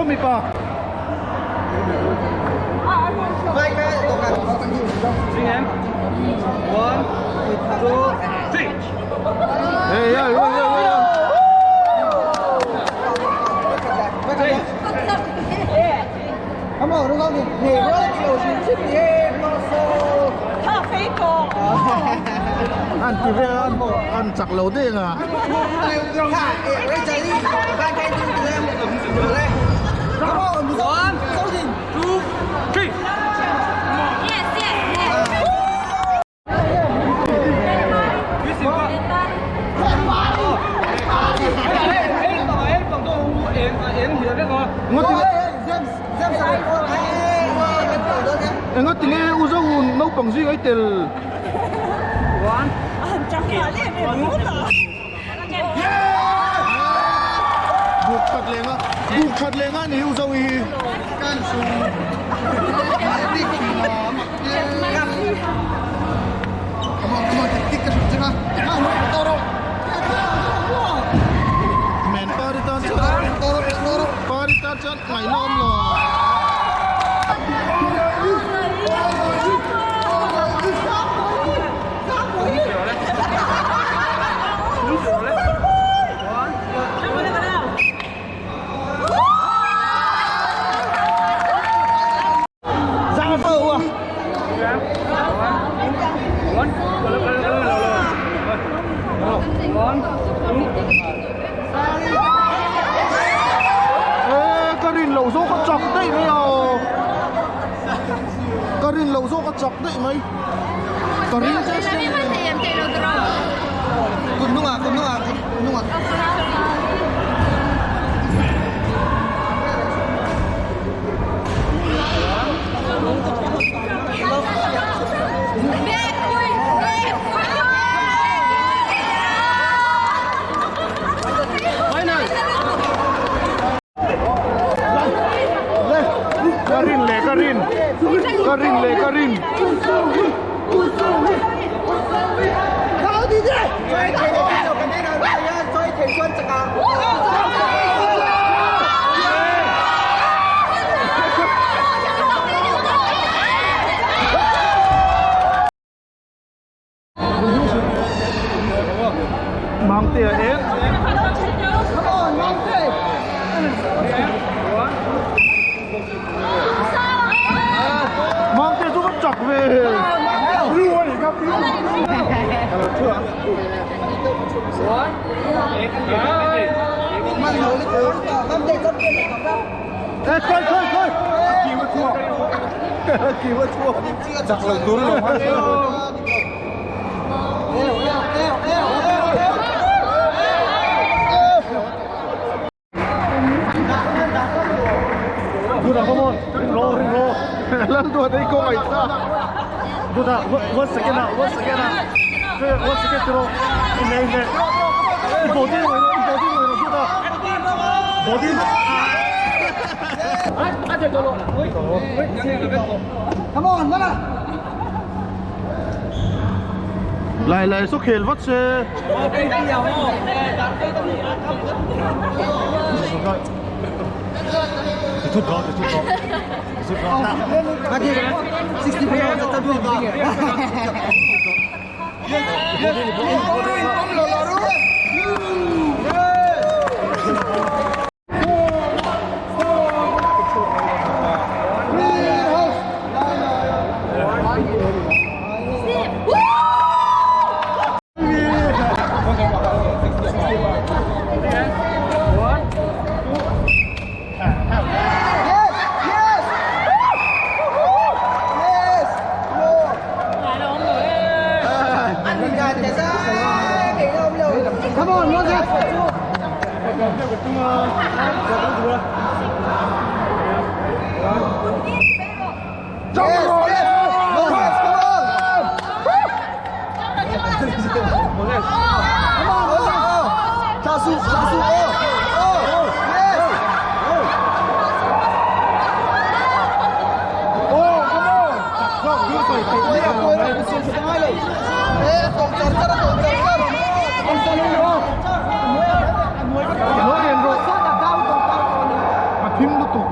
mipa. Hey, hey, hey, hey, An ti vel an an chak lo deng a. Enga tinge u zo naupang zing ai tel. Buk khat leh nga buk khat leh nga ni u zo hi. Men pari tan chuan pari tan chuan ngaihnawm lo. Ka rin loh zawk a chak daih mai a ka rin loh zawk a chak daih mai ka ring Ka rin leh ka rin ka rin leh ka rin. Mangtea eng. Mangtea chu ka chak ve. Ê, khơi khơi khơi. Kỳ quá thua. Chak lo tur lo. Duda come on. Ro ro. Lan duat ei ko ngai ta. Duda one second ah, one second ah. One second ro. In in. Body ro, body ro Duda. Body. Come on, mana. Lai lai saw khel vat se. Come on, Moses. Yes, yes. Moses, come on. Come on, Moses. Chasu, chasu. Oh, oh, yes. Oh, come on. Nói đèn rồi. A thim lutuk.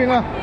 fing a.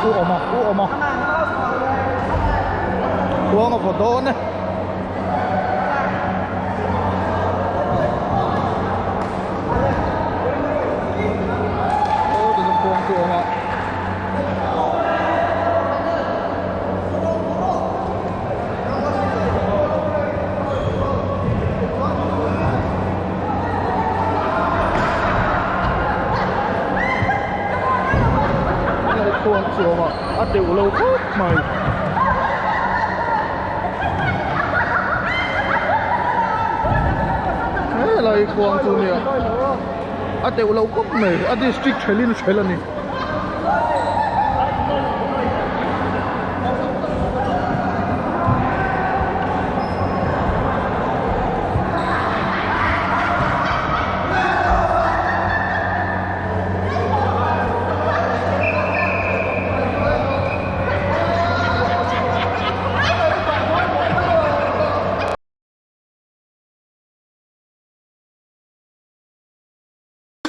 U awm a u awm a khuang a vaw dawn e. Aw ti zawng khuang chu a awm a. Khuang chu a awm a a teuh lo khawp mai. Helai khuang chu nia a teuh lo khawp mai a district thelin hrel a ni.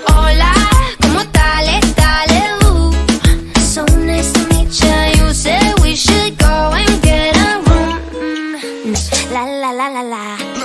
Hola, ¿cómo tal? Dale, So nice to meet ya. You said we should go and get a room. La la la la la.